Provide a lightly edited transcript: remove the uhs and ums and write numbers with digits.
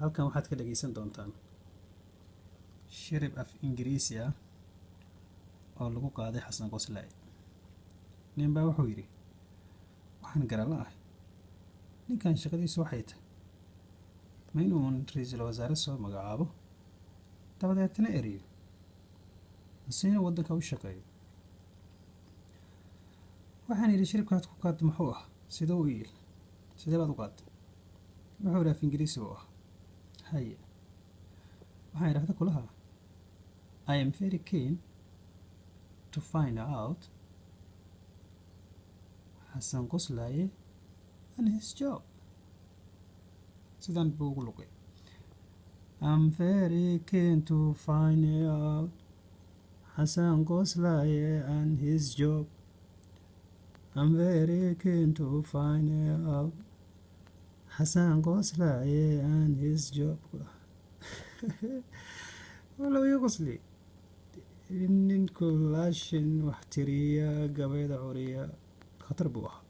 Halkan waxaad ka dhageysan doontaan shirib af Ingiriisi ah oo lagu qaaday Xasan Qoslaaye. Nin baa wuxuu yidhi, waxaan garan la'ahay ninkan shaqadiisu waxay tahay ma inuun ra-iisul wasaare soo magacaabo dabadeetna eriyo, mise inuu waddanka u shaqeeyo? Waxaan yidhi, shiribkaad ku qaadda muxuu ah? Sidee u iil? Sidee baad u qaadday? Wuxuu yidhi, af Ingiriisi buu ah. Haye, waxaan idhahda kulaha, "I am very keen to find out Xasan Qoslaaye and his job." Sidan buu ugu luqay: "I'm very keen to find out Xasan Qoslaaye and his job. I'm very keen to find out Xasan Qoslaaye and his job." Wala iga qosli. Ninku laashin wax tiriya, gabayda curiya, khatar buu ahaa.